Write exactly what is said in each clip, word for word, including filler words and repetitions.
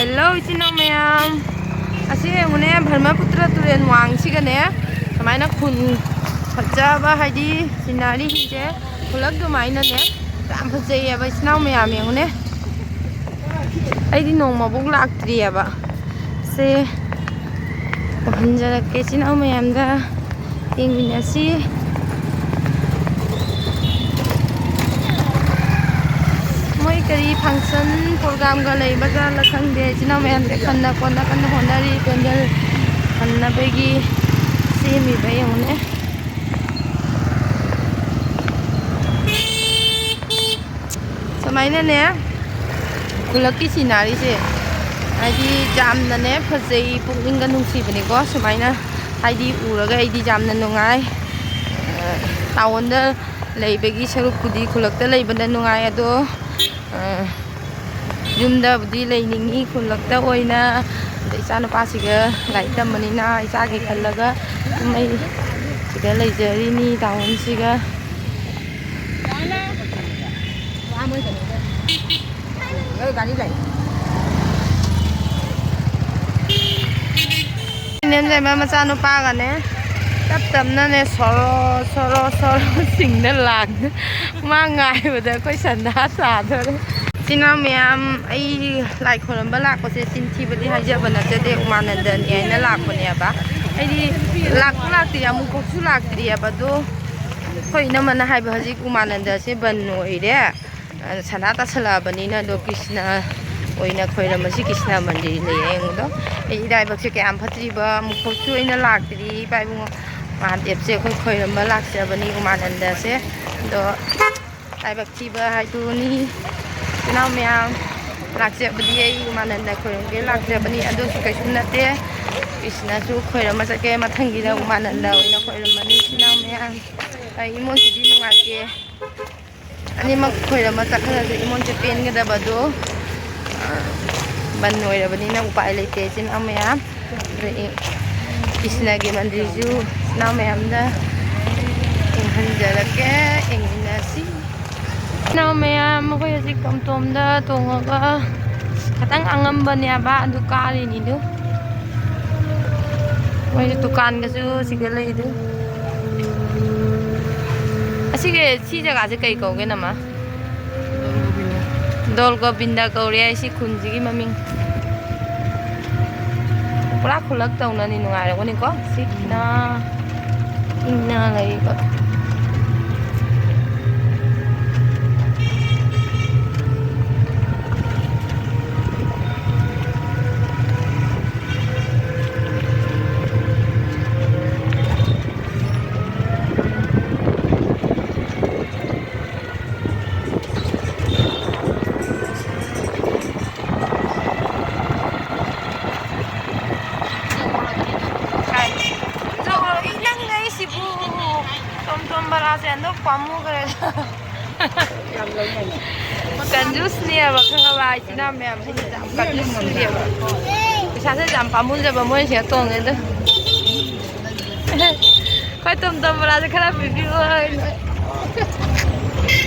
Hello, ꯏꯆꯤꯟ ꯏꯅꯥꯎ ꯃꯌꯥꯝ꯫ ꯑꯁꯤ ꯌꯦꯡꯉꯨꯅꯦ, ꯕ꯭ꯔꯍ꯭ꯃꯄꯨꯇ꯭ꯔ ꯇꯨꯔꯦꯜ ꯋꯥꯡꯁꯤꯒꯅꯦ, ꯁꯨꯃꯥꯏꯅ ꯈꯨꯟ ꯐꯖꯕ, ꯍꯥꯏꯗꯤ ꯁꯤꯅꯔꯤꯁꯤꯡꯁꯦ ꯈꯨꯜꯂꯛ ꯑꯗꯨꯃꯥꯏꯅꯅꯦ꯫ ꯌꯥꯝ ꯐꯖꯩꯌꯦꯕ, ꯏꯆꯤꯟ ꯏꯅꯥꯎ ꯃꯌꯥꯝ, ꯌꯦꯡꯉꯨꯅꯦ꯫ ꯑꯩꯗꯤ ꯅꯣꯡꯃꯐꯧ ꯂꯥꯛꯇ꯭ꯔꯤꯑꯕ꯫ ꯁꯦ, ꯎꯍꯟꯖꯔꯛꯀꯦ ꯏꯆꯤꯟ ꯏꯅꯥꯎ ꯃꯌꯥꯝꯗ꯫ ꯌꯦꯡꯃꯤꯟꯅꯁꯤ꯫ ꯃꯣꯏ ꯀꯔꯤ ꯐꯪꯁꯟ ꯄ꯭ꯔꯣꯒ꯭ꯔꯥꯝꯒ ꯂꯩꯕ ꯖꯥꯠꯂ ꯈꯪꯗꯦ꯫ ꯏꯆꯤꯟ ꯏꯅꯥꯎ ꯃꯌꯥꯝꯁꯦ ꯈꯟꯅ ꯈꯣꯠꯅ ꯀꯟꯅ ꯍꯣꯠꯅꯔꯤ꯫ ꯄꯦꯟꯗꯜ ꯈꯟꯅꯕꯒꯤ ꯁꯦꯝꯃꯤꯕ ꯌꯦꯡꯉꯨꯅꯦ꯫ ꯁꯨꯃꯥꯏꯅꯅꯦ, ꯈꯨꯜꯂꯛꯀꯤ ꯁꯤꯅꯔꯤꯁꯦ ꯍꯥꯏꯗꯤ ꯌꯥꯝꯅꯅꯦ ꯐꯖꯩ, ꯄꯨꯛꯅꯤꯡꯒ ꯅꯨꯡꯁꯤꯕꯅꯤꯀꯣ꯫ ꯁꯨꯃꯥꯏꯅ ꯍꯥꯏꯗꯤ ꯎꯔꯒ ꯑꯩꯗꯤ ꯌꯥꯝꯅ ꯅꯨꯡꯉꯥꯏ꯫ ꯑ, ꯇꯥꯎꯟꯗ ꯂꯩꯕꯒꯤ ꯁꯔꯨꯛꯄꯨꯗꯤ ꯈꯨꯜꯂꯛꯇ ꯂꯩꯕꯅ ꯅꯨꯡꯉꯥꯏ꯫ ꯑꯗꯣ, ꯑ, ꯌꯨꯝꯗꯕꯨꯗꯤ ꯂꯩꯅꯤꯡꯉꯤ, ꯈꯨꯜꯂꯛꯇ ꯑꯣꯏꯅ꯫ ꯑꯗ ꯏꯆꯥꯅꯨꯄꯥꯁꯤꯒ ꯂꯥꯏꯔꯤꯛ ꯇꯝꯕꯅꯤꯅ ꯏꯆꯥꯒꯤ ꯈꯜꯂꯒ ꯑꯗꯨꯝ ꯑꯩ ꯁꯤꯗ ꯂꯩꯖꯔꯤꯅꯤ, ꯇꯥꯎꯟꯁꯤꯒ꯫ ꯅꯦꯟꯖꯩꯃ ꯃꯆꯥꯅꯨꯄꯥꯒꯅꯦ ꯇꯞ ꯇꯞꯅꯅꯦ ꯁꯣꯔꯣ ꯁꯣꯔꯣ ꯁꯣꯔꯣ ꯁꯤꯡꯅ ꯂꯥꯛꯅ ꯃꯥ ꯉꯥꯏꯕꯗ ꯑꯩꯈꯣꯏ ꯁꯟꯗꯥ ꯁꯥꯗꯣꯔꯦ꯫ ꯏꯆꯤꯟ ꯏꯅꯥꯎ ꯃꯌꯥꯝ, ꯑꯩ ꯂꯥꯏ ꯈꯣꯏꯔꯝꯕ ꯂꯥꯛꯄꯁꯦ ꯆꯤꯟ ꯊꯤꯕꯗꯤ ꯍꯥꯏꯖꯕ ꯅꯠꯆꯗꯦ, ꯎꯃꯥꯅꯟꯗꯅꯤ ꯍꯥꯏꯅ ꯂꯥꯛꯄꯅꯦꯕ꯫ ꯑꯩꯗꯤ ꯂꯥꯛꯄ ꯂꯥꯛꯇ꯭ꯔꯤ, ꯑꯃꯨꯛꯐꯥꯎꯁꯨ ꯂꯥꯛꯇ꯭ꯔꯤꯑꯕ꯫ ꯑꯗꯣ ꯑꯩꯈꯣꯏ ꯏꯅꯝꯃꯅ ꯍꯥꯏꯕ ꯍꯧꯖꯤꯛ ꯎꯃꯥꯅꯟꯗꯁꯦ ꯕꯟ ꯑꯣꯏꯔꯦ, ꯁꯟꯗꯥ ꯇꯥꯁꯜꯂꯛꯑꯕꯅꯤꯅ꯫ ꯑꯗꯣ ꯀ꯭ꯔꯤꯁꯅ ꯑꯣꯏꯅ ꯈꯣꯏꯔꯝꯃꯁꯤ, ꯀ꯭ꯔꯤꯁꯅ ꯃꯟꯗꯤꯔ ꯂꯩꯌꯦ ꯑꯩꯉꯣꯟꯗ꯫ ꯑꯩ ꯏꯔꯥꯏꯕꯛꯁꯦ ꯀꯌꯥꯝ ꯐꯠꯇ꯭ꯔꯤꯕ, ꯑꯃꯨꯛꯐꯥꯎꯁꯨ ꯑꯩꯅ ꯂꯥꯛꯇ꯭ꯔꯤ ꯏꯕꯥ ꯏꯕꯨꯡꯉꯣ꯫ ꯃꯍꯥꯗꯦꯕꯁꯦ ꯑꯩꯈꯣꯏ ꯈꯣꯏꯔꯝꯕ ꯂꯥꯛꯆꯕꯅꯤ, ꯎꯃꯥꯅꯟꯗꯁꯦ꯫ ꯑꯗꯣ ꯂꯥꯏꯕꯛ ꯊꯤꯕ ꯍꯥꯏꯗꯨꯅꯤ꯫ ꯏꯆꯤꯟ ꯏꯅꯥꯎ ꯃꯌꯥꯝ, ꯂꯥꯛꯆꯕꯗꯤ ꯑꯩ ꯎꯃꯥꯅꯟꯗ ꯈꯣꯏꯔꯝꯒꯦ ꯂꯥꯛꯆꯕꯅꯤ, ꯑꯗꯨꯁꯨ ꯀꯩꯁꯨ ꯅꯠꯇꯦ꯫ ꯀ꯭ꯔꯤꯁꯅꯁꯨ ꯈꯣꯏꯔꯝꯃ ꯆꯠꯀꯦ, ꯃꯊꯪꯒꯤꯗ ꯎꯃꯥꯅꯟꯗ ꯑꯣꯏꯅ ꯈꯣꯏꯔꯝꯃꯅꯤ꯫ ꯏꯆꯤꯟ ꯏꯅꯥꯎ ꯃꯌꯥꯝ, ꯑꯩ ꯏꯃꯣꯟꯁꯤꯗꯤ ꯅꯨꯡꯉꯥꯏꯇꯦ꯫ ꯑꯅꯤꯃꯛ ꯈꯣꯏꯔꯝꯃ ꯆꯠꯈ꯭ꯔꯁꯦ, ꯏꯃꯣꯟꯁꯦ ꯄꯦꯟꯒꯗꯕꯗꯣ꯫ ꯑ, ꯕꯟ ꯑꯣꯏꯔꯕꯅꯤꯅ ꯎꯄꯥꯏ ꯂꯩꯇꯦ ꯏꯆꯤꯟ ꯏꯅꯥꯎ ꯃꯌꯥꯝ꯫ ꯑꯗꯩ ꯀ꯭ꯔꯤꯁꯅꯒꯤ ꯃꯟꯗꯤꯔꯁꯨ ꯏꯆꯤꯟ ꯏꯅꯥꯎ ꯃꯌꯥꯝꯗ ꯌꯦꯡꯍꯟꯖꯔꯛꯀꯦ, ꯌꯦꯡꯃꯤꯟꯅꯁꯤ꯫ ꯏꯆꯤꯟ ꯏꯅꯥꯎ ꯃꯌꯥꯝ, ꯑꯩꯈꯣꯏ ꯍꯧꯖꯤꯛ ꯇꯣꯝꯇꯣꯝꯗ ꯇꯣꯡꯉꯒ ꯈꯤꯇꯪ ꯑꯉꯝꯕꯅꯦꯕ ꯑꯗꯨ ꯀꯥꯔꯤꯅꯤꯗꯨ꯫ ꯃꯣꯏꯁꯨ ꯗꯨꯀꯥꯟꯒꯁꯨ ꯁꯤꯗ ꯂꯩꯗꯨ꯫ ꯑꯁꯤꯒꯤ, ꯁꯤ ꯖꯒꯥꯁꯦ ꯀꯩ ꯀꯧꯒꯦ, ꯅꯃ? ꯗꯣꯜ ꯒꯣꯕꯤꯟꯗ ꯀꯧꯔꯦ ꯁꯤ ꯈꯨꯟꯁꯤꯒꯤ ꯃꯃꯤꯡ꯫ ꯄꯨꯔꯥ ꯈꯨꯜꯂꯛ ꯇꯧꯅꯅꯤ ꯅꯨꯡꯉꯥꯏꯔꯒꯅꯤꯀꯣ ꯁꯤꯅ ꯏꯪꯅ ꯂꯩꯕ꯫ ꯅꯪ ꯑꯩꯁꯤꯕꯨ ꯇꯣꯝ ꯇꯣꯝ ꯕꯔꯥꯁꯦ ꯍꯟꯗꯛ ꯄꯥꯝꯃꯨꯈ꯭ꯔꯦ꯫ ꯌꯥꯝ ꯂꯧꯅꯩꯅꯦ꯫ ꯀꯟꯖꯨꯁꯅꯦꯕ ꯈꯪꯉꯕ, ꯏꯆꯤꯟ ꯏꯅꯥꯎ ꯃꯌꯥꯝꯁꯤꯅ ꯌꯥꯝ ꯀꯟꯖꯨꯁꯅꯦꯕ꯫ ꯄꯩꯁꯥꯁꯦ ꯌꯥꯝ ꯄꯥꯝꯃꯨꯖꯕ ꯃꯣꯏꯁꯤꯅ ꯇꯣꯡꯉꯦ ꯑꯗꯣ꯫ ꯑꯩꯈꯣꯏ ꯇꯣꯝ ꯇꯣꯝ ꯕꯣꯔꯥꯁꯦ ꯈꯔ ꯄꯤꯕꯤꯌꯨ ꯍꯥꯏꯅ꯫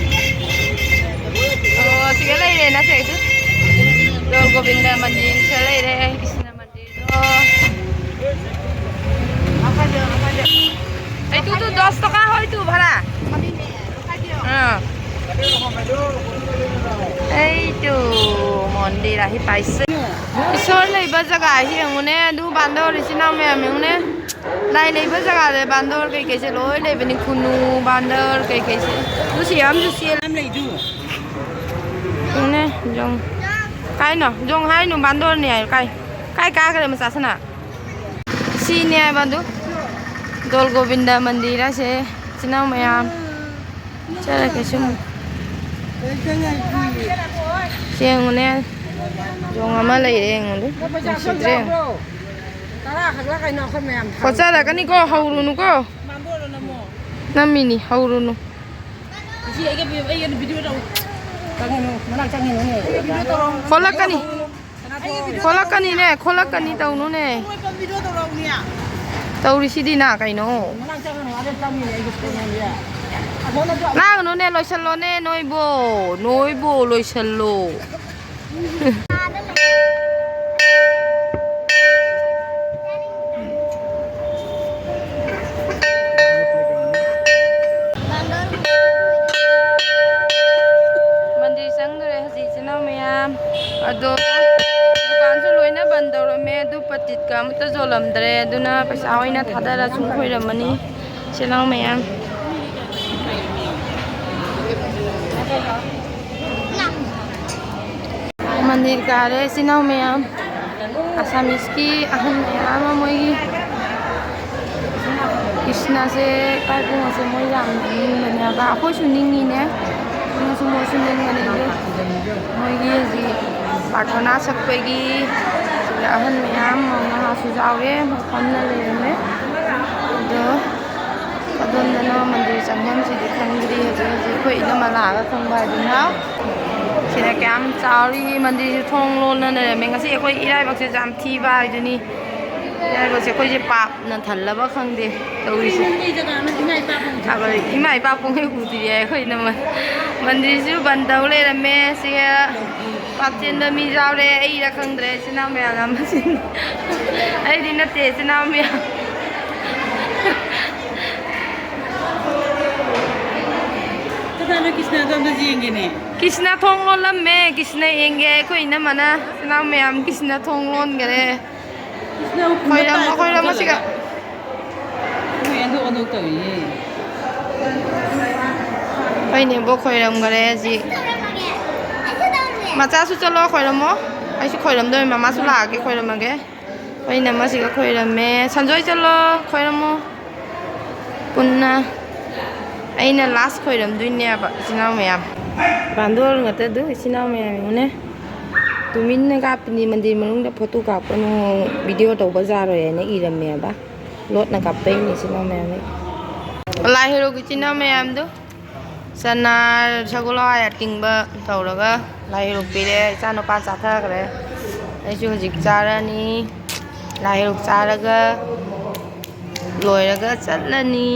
ꯑꯣ, ꯁꯤꯒ ꯂꯩꯔꯦ ꯅꯠꯇ꯭ꯔꯒꯗꯤ꯫ ꯗꯣꯜ ꯒꯣꯕꯤꯟꯗ ꯃꯟꯗꯤꯔꯁꯤꯗ ꯂꯩꯔꯦ, ꯀ꯭ꯔꯤꯁꯅ ꯃꯟꯗꯤꯔꯗꯣ꯫ এইটোতো দহ টকা হয়তো ভাড়া। অ। এইটো মন্দিৰ আহি পাইছে। ওচৰ ꯂꯩꯕ ꯖꯒꯥ ꯌꯦꯡꯉꯨꯅꯦ, ꯑꯗꯨ বান্দৰ ꯏꯆꯤꯟ ꯏꯅꯥꯎ ꯃꯌꯥꯝ ꯌꯦꯡꯉꯨꯅꯦ꯫ ꯂꯥꯏ ꯂꯩꯕ ꯖꯒꯥꯗ বান্দৰ ꯀꯩꯀꯩꯁꯦ ꯂꯣꯏ ꯂꯩꯕꯅꯤ, ꯈꯨꯅꯨ, বান্দৰ ꯀꯩꯀꯩꯁꯦ꯫ ꯑꯗꯨ ꯁꯤ ꯌꯥꯝꯁꯨ ꯆꯦꯜꯂꯦ꯫ ꯌꯥꯝ ꯂꯩꯗꯨ꯫ ꯌꯦꯡꯉꯨꯅꯦ, ꯌꯣꯡ꯫ ꯀꯥꯏꯅꯣ? ꯌꯣꯡ ꯍꯥꯏꯅꯨ, বান্দৰꯅꯤ ꯍꯥꯏꯌꯨ꯫ ꯀꯥꯏ, ꯀꯥꯏ ꯀꯥꯈ꯭ꯔꯦ ꯃꯆꯥꯁꯤꯅ? ꯁꯤꯅꯦ ꯍꯥꯏꯕ ꯑꯗꯨ꯫ ꯗꯣꯜ ꯒꯣꯕꯤꯟꯗ ꯃꯟꯗꯤꯔ ꯍꯥꯏꯁꯦ, ꯏꯆꯤꯟ ꯏꯅꯥꯎ ꯃꯌꯥꯝ꯫ ꯆꯠꯂꯒꯦ ꯁꯨꯝ꯫ ꯌꯦꯡꯉꯨꯅꯦ꯫ ꯌꯣꯡ ꯑꯃ ꯂꯩꯔꯦ, ꯌꯦꯡꯉꯨꯅꯦ꯫ ꯅꯨꯡꯁꯤꯗ꯭ꯔꯦ ꯌꯦꯡꯉꯨ꯫ ꯇꯔꯥ ꯈꯛꯂ ꯀꯩꯅꯣ ꯑꯩꯈꯣꯏ ꯃꯌꯥꯝ ꯊꯥꯡ-, ꯈꯣꯠꯆꯔꯛꯀꯅꯤꯀꯣ, ꯍꯧꯔꯨꯅꯨꯀꯣ꯫ ꯅꯝꯃꯤꯅꯤ, ꯍꯧꯔꯨꯅꯨ꯫ ꯏꯆꯦ, ꯑꯩꯒ ꯚꯤ-, ꯑꯩꯒ ꯚꯤꯗꯤꯑꯣ ꯇꯧ꯫ ꯆꯪꯉꯤꯅꯨ, ꯃꯅꯥꯛ ꯆꯪꯉꯤꯅꯨꯅꯦ꯫ ꯈꯣꯠꯂꯛꯀꯅꯤ꯫ ꯈꯣꯠꯂꯛꯀꯅꯤꯅꯦ, ꯈꯣꯠꯂꯛꯀꯅꯤ, ꯇꯧꯅꯨꯅꯦ꯫ ꯇꯧꯔꯤꯁꯤꯗꯤ ꯅ ꯀꯩꯅꯣ? ꯂꯥꯡꯒꯅꯨꯅꯦ, ꯂꯣꯏꯁꯜꯂꯣꯅꯦ ꯅꯣꯏꯕꯣ, ꯅꯣꯏꯕꯣ ꯂꯣꯏꯁꯜꯂꯣ꯫ ꯇꯧꯔꯝꯃꯦ, ꯑꯗꯨ ꯄꯇꯤꯠꯀ ꯑꯃꯠꯇ ꯌꯣꯜꯂꯝꯗ꯭ꯔꯦ, ꯑꯗꯨꯅ ꯄꯩꯁꯥ ꯑꯣꯏꯅ ꯊꯥꯗꯔ ꯁꯨꯝ ꯈꯣꯏꯔꯝꯃꯅꯤ ꯏꯆꯤꯜ ꯏꯅꯥꯎ ꯃꯌꯥꯝ꯫ ꯃꯟꯗꯤꯔ ꯀꯥꯔꯦ ꯏꯆꯤꯜ ꯏꯅꯥꯎ ꯃꯌꯥꯝ꯫ ꯑꯁꯥꯃꯤꯁꯀꯤ ꯑꯍꯟ ꯃꯌꯥꯝ ꯑꯃ ꯃꯣꯏꯒꯤ ꯀ꯭ꯔꯤꯁꯅꯁꯦ ꯏꯄꯥ ꯏꯄꯨꯒꯁꯦ ꯃꯣꯏ ꯌꯥꯝ ꯅꯤꯡꯕꯅꯦꯕ, ꯑꯩꯈꯣꯏꯁꯨ ꯅꯤꯡꯉꯤꯅꯦ, ꯅꯤꯡꯉꯁꯨ ꯃꯣꯏꯁꯨ ꯅꯤꯡꯕꯅꯦ꯫ ꯑꯗꯨ ꯃꯣꯏꯒꯤ ꯍꯧꯖꯤꯛ ꯄ꯭ꯔꯥꯔꯊꯅꯥ ꯁꯛꯄꯒꯤ ꯁꯤꯗ ꯑꯍꯟ ꯃꯌꯥꯝ ꯅꯍꯥꯁꯨ ꯌꯥꯎꯔꯦ, ꯃꯐꯝꯅ ꯂꯩꯔꯝꯃꯦ꯫ ꯑꯗꯣ ꯑꯗꯣꯝꯗꯅ ꯃꯟꯗꯤꯔ ꯆꯪꯐꯝꯁꯤꯗꯤ ꯈꯪꯗ꯭ꯔꯤ, ꯍꯧꯖꯤꯛ ꯍꯧꯖꯤꯛ ꯑꯩꯈꯣꯏ ꯏꯅꯝꯃ ꯂꯥꯛꯑꯒ ꯈꯪꯕ ꯍꯥꯏꯗꯨꯅ꯫ ꯁꯤꯗ ꯀꯌꯥꯝ ꯆꯥꯎꯔꯤ, ꯃꯟꯗꯤꯔꯁꯦ ꯊꯣꯡ ꯂꯣꯟꯅ ꯂꯩꯔꯝꯃꯦ꯫ ꯉꯁꯤ ꯑꯩꯈꯣꯏ ꯏꯔꯥꯏꯕꯛꯁꯦ ꯌꯥꯝ ꯊꯤꯕ ꯍꯥꯏꯗꯨꯅꯤ꯫ ꯏꯔꯥꯏꯕꯛꯁꯦ ꯑꯩꯈꯣꯏꯁꯦ ꯄꯥꯞꯅ ꯊꯜꯂꯕ ꯈꯪꯗꯦ ꯇꯧꯔꯤꯁꯦ꯫ ꯁꯣꯝꯒꯤ ꯖꯒꯥꯅ ꯏꯃꯥ ꯏꯄꯥ ꯄꯣꯛ- ꯑꯩꯈꯣꯏ ꯏꯃꯥ ꯏꯄꯥ ꯄꯣꯛꯉꯩ ꯎꯗ꯭ꯔꯤꯌꯦ ꯑꯩꯈꯣꯏ ꯏꯅꯝꯃ꯫ ꯃꯟꯗꯤꯔꯁꯨ ꯕꯟ ꯇꯧ ꯂꯩꯔꯝꯃꯦ꯫ ꯁꯤꯒ ꯄꯥꯞ ꯆꯦꯟꯕ ꯃꯤ ꯌꯥꯎꯔꯦ, ꯑꯩꯔ ꯈꯪꯗ꯭ꯔꯦ, ꯏꯆꯤꯟ ꯏꯅꯥꯎ ꯃꯌꯥꯝ ꯌꯥꯝ ꯃꯁꯤꯡ꯫ ꯑꯩꯗꯤ ꯅꯠꯇꯦ, ꯏꯆꯤꯟ ꯏꯅꯥꯎ ꯃꯌꯥꯝ꯫ ꯀꯗꯥꯏꯅꯣ ꯀ꯭ꯔꯤꯁꯅꯗꯣ ꯑꯝꯇ ꯌꯦꯡꯒꯦꯅꯦ꯫ ꯀ꯭ꯔꯤꯁꯅ ꯊꯣꯡ ꯂꯣꯜꯂꯝꯃꯦ, ꯀ꯭ꯔꯤꯁꯅ ꯌꯦꯡꯒꯦ꯫ ꯑꯩꯈꯣꯏ ꯏꯅꯝꯃꯅ, ꯏꯆꯤꯟ ꯏꯅꯥꯎ ꯃꯌꯥꯝ ꯀ꯭ꯔꯤꯁꯅ ꯊꯣꯡ ꯂꯣꯟꯈꯔꯦ꯫ ꯀ꯭ꯔꯤꯁꯅ ꯎꯄꯨꯗ ꯈꯣꯏꯔꯝꯃꯣ, ꯇꯥꯏ ꯈꯣꯏꯔꯝꯃꯣ ꯁꯤꯒ꯫ ꯀꯧꯁꯜꯂꯒ꯫ ꯃꯣꯏ ꯑꯣꯟꯊꯣꯛ ꯑꯣꯟꯊꯣꯛ ꯇꯧꯔꯤꯌꯦ꯫ ꯑꯩꯈꯣꯏ ꯅꯦꯝꯕꯣꯛ ꯈꯣꯏꯔꯝꯈꯔꯦ ꯍꯧꯖꯤꯛ꯫ ꯃꯆꯥꯁꯨ ꯆꯠꯂꯣ ꯈꯣꯏꯔꯝꯃꯣ꯫ ꯑꯩꯁꯨ ꯈꯣꯏꯔꯝꯗꯣꯏꯅꯦ, ꯃꯃꯥꯁꯨ ꯂꯥꯛꯑꯒꯦ ꯈꯣꯏꯔꯝꯃꯒꯦ꯫ ꯑꯩꯈꯣꯏ ꯏꯅꯝꯃꯁꯤꯒ ꯈꯣꯏꯔꯝꯃꯦ꯫ ꯁꯟꯖꯣꯏ ꯆꯠꯂꯣ ꯈꯣꯏꯔꯝꯃꯣ꯫ ꯄꯨꯟꯅ ꯑꯩꯅ ꯂꯥꯁ ꯈꯣꯏꯔꯝꯗꯣꯏꯅꯦꯕ ꯏꯆꯤꯟ ꯏꯅꯥꯎ ꯃꯌꯥꯝ꯫ ꯕꯥꯟꯗꯣꯔ ꯉꯥꯛꯇ ꯑꯗꯨ ꯏꯆꯤꯟ ꯏꯅꯥꯎ ꯃꯌꯥꯝ ꯌꯦꯡꯉꯨꯅꯦ꯫ ꯇꯨꯃꯤꯟꯅ ꯀꯥꯞꯄꯤꯅꯤ, ꯃꯟꯗꯤꯔ ꯃꯅꯨꯡꯗ ꯐꯣꯇꯣ ꯀꯥꯞꯀꯅꯨ, ꯚꯤꯗꯤꯑꯣ ꯇꯧꯕ ꯌꯥꯔꯣꯏ ꯍꯥꯏꯅ ꯏꯔꯝꯃꯦꯕ꯫ ꯂꯣꯠꯅ ꯀꯥꯞꯄꯛꯏꯅꯦ ꯏꯆꯤꯟ ꯏꯅꯥꯎ ꯃꯌꯥꯝ꯫ ꯂꯥꯏ ꯍꯔꯥꯎꯒꯤ ꯏꯆꯤꯟ ꯏꯅꯥꯎ ꯃꯌꯥꯝꯗꯣ ꯆꯅꯥ, ꯁꯒꯣꯜ ꯍꯋꯥꯏ ꯑꯇꯤꯡꯕ ꯇꯧꯔꯒ ꯂꯥꯏ ꯍꯔꯥꯎ ꯄꯤꯔꯦ꯫ ꯏꯆꯥ ꯅꯨꯄꯥ ꯆꯥꯊꯈ꯭ꯔꯦ꯫ ꯑꯩꯁꯨ ꯍꯧꯖꯤꯛ ꯆꯥꯔꯅꯤ꯫ ꯂꯥꯏ ꯍꯔꯥꯎ ꯆꯥꯔꯒ ꯂꯣꯏꯔꯒ ꯆꯠꯂꯅꯤ꯫